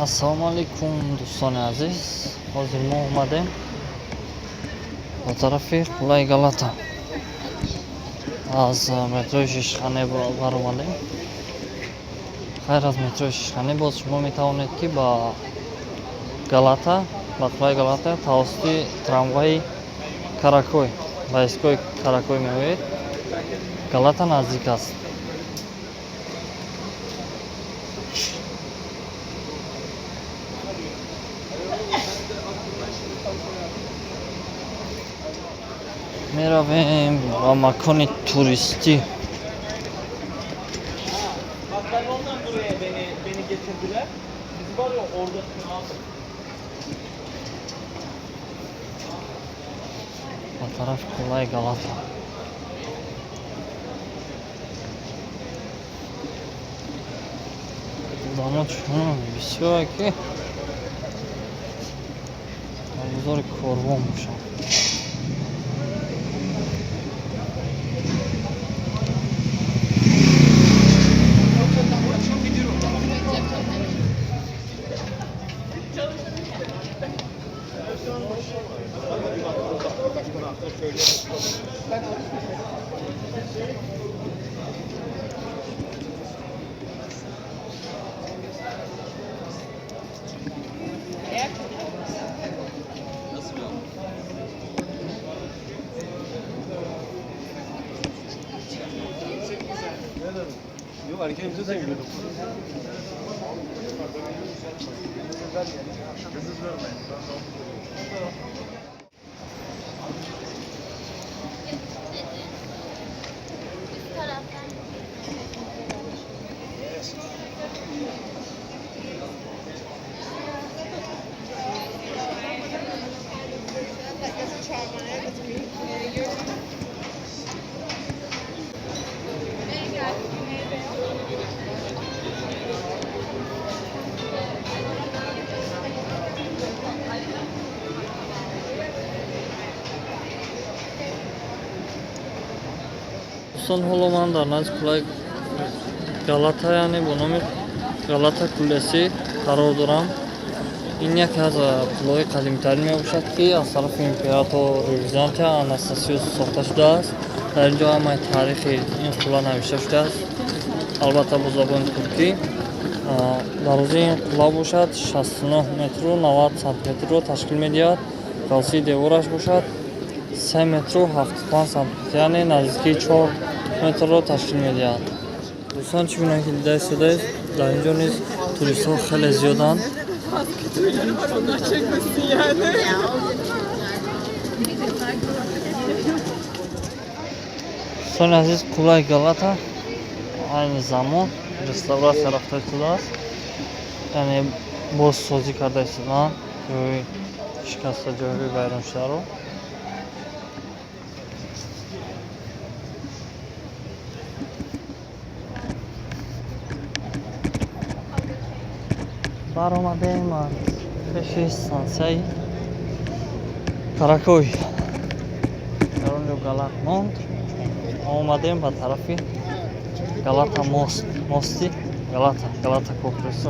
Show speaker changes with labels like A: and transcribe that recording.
A: Ассалому алайкум, дӯстони азиз. Ҳозир мо омадем ба тарафи Қуллаи Галата. Аз метрои Шишхане баромадем. Хайр, аз метрои Шишхане боз шумо метавонед, ки ба Галата, ба Қуллаи Галата тавассути трамваи Каракой ба истгоҳи Каракой меоед. Галата наздик аст. Меравем ба макони туристӣ.
B: Bak, ben ondan buraya beni getirdiler. Bizi var ya orada abi.
A: Ба тарафи Қуллаи Галата. Одамо чунон бисёре, ки дар бозори корвон бошанд.
C: Yok, erkeğimize seviyorduk.
D: Üst taraftan.
A: Дӯстон, ҳоло ман дар назди Қуллаи Галата, яъне бо номи Галата Кулеси қарор дорам. Ин яке аз қуллаҳои қадимтарин мебошад, ки аз тарафи императори Византия Анастасиус сохта шудааст. Дар ин ҷо ҳамаи таърихи ин қулла навишта шудааст, албатта бо забони туркӣ. Дарозии ин қулла бошад 69 метру 90 сантиметрро ташкил медиҳад. Ғафсии девораш бошад 3 метру 75 сантиметр, яъне наздикии 4 метрро ташкил медиҳад. Дӯстон, чӣ гуна ки дида истодаед, дар ин ҷо низ туристҳо хеле зиёданд.
E: Onlar çekmesin yani.
A: Дӯстони азиз, Қуллаи Галата айни замон реставратсия рафта истодааст, яъне бозсозӣ карда истодаанд ҷои шикаста, ҷойҳои вайроншударо. Баромадем аз пеши стансияи Каракой. Дар он ҷо Галат монд. Омадем ба тарафи Галата мост, мости Галата, Галата köprüsü.